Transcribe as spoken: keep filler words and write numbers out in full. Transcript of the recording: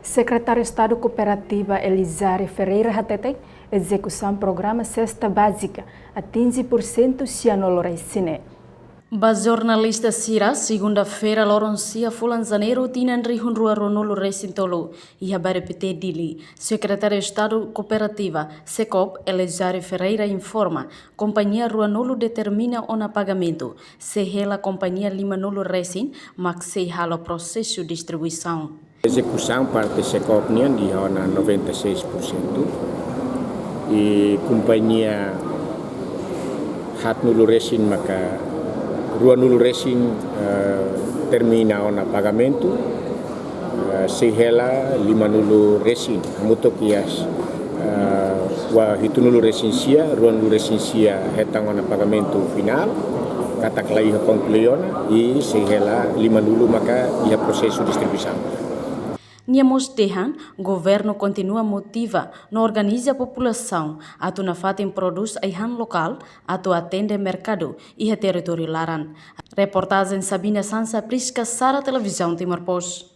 Sekretáriu Estadu Kooperativa Elizari Ferreira hateten, ezekusaun programa sesta bázika atinje pursentu sianulu resin. Ba jornalista sira, segunda-feira, loron sia, fulan Janeiru, tinan rihun rua ruanulu resin tolu, iha Bairru Pité, Dili, Sekretáriu Estadu Kooperativa, SEKOOP, Elizari Ferreira informa, kompañia ruanulu determina ona pagamentu, sei hela kompañia limanulu resin mak sei halo prosesu distribuisaun. Ezekusaun parte SEKOOP nian iha ona noventa e seis por cento. I kompañia haatnulu resin maka ruanulu resin, eh, termina ona pagamentu, eh, sei hela limanulu resin. Hamutuk iha, eh, hitunulu resin sia, ruanulu resin sia hetan ona pagamentu finál, katak la iha konklui ona, i sei hela limanulu maka iha prosesu distribuisaun. Nia mós dehan, governu kontinua motiva no organiza populasaun atu nafatin prodús ai-han lokál atu atende merkadu iha territóriu laran. Reportajen Sabina Sansa, Prisca Sara, Televizaun Timor Post.